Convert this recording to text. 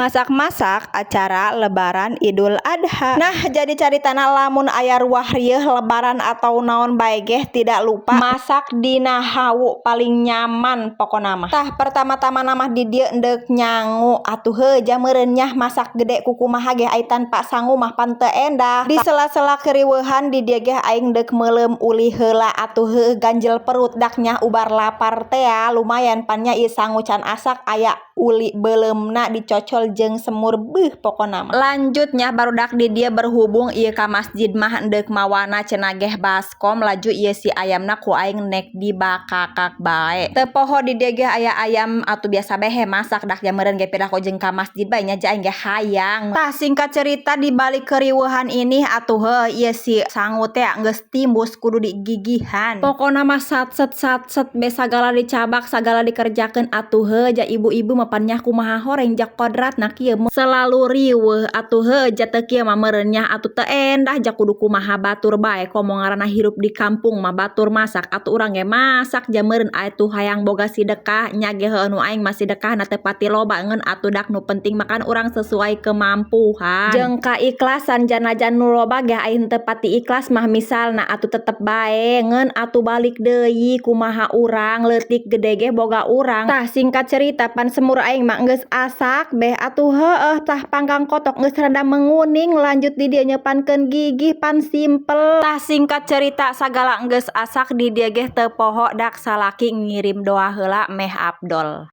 Masak-masak acara Lebaran Idul Adha. Nah, jadi caritana lamun aya ruah rieuh Lebaran atau naon bae geh, tidak lupa masak dina hawu paling nyaman pokona mah. Tah, pertama-tama mah di dieu endek nyangu atuh heuh ja meureun nyah masak gede kukumaha ge ai tanpa sangu mah pan teu endah. Di sela-sela keriweuhan di dieu ge aing deuk meuleum uli heula atuh heuh, ganjel perut dak nyah ubar lapar tea. Lumayan pan nya ieu sangu can asak, aya uli beuleumna dicocol jeung semur, beuh pokona mah. Lanjut nya, barudak di dieu berhubung ieu ka masjid mah endek mawana cenah geh baskom, laju ieu si ayamna ku aing nek dibakakak bae. Teu poho di dieu ge aya ayam atuh, biasa bae masak dak ja meureun ge piraku jeung ka masjid bae nya ja aing ge hayang. Tah, singkat cerita, di balik keriweuhan ini atuh heuh ieu si sangu teh geus timbus kudu digigihan. Pokona mah satset satset be sagala dicabak, sagala dikerjakeun atuh heuh ja ibu-ibu mah pan nyah kumaha horeng ja kodratna kieu selalu riweuh atuh heuh ja teu kieu mah meureun nyah atuh teu endah ja kudu kumaha batur bae. Komo ngaranna hirup di kampung mah, batur masak atuh urang ge masak ja meureun atuh hayang boga sidekah nya ge. Heueuh, nu aing mah sidekahna teu pati loba, ngeun atuh dak nu penting makan urang sesuai kemampuan jeung kaikhlasan. Janajan nu loba ge aing teu pati ikhlas mah misalna atuh tetep bae, ngeun atuh balik deui kumaha urang leutik gede ge boga urang. Tah, singkat cerita pan semur aing mah geus asak beh atuh heueuh. Tah, panggang kotok geus rada menguning, lanjut di dieu nyepankeun gigih, pan simple. Tah, singkat cerita sagala geus asak di dieu ge teu poho dak salaki ngirim doa heula meh afdol.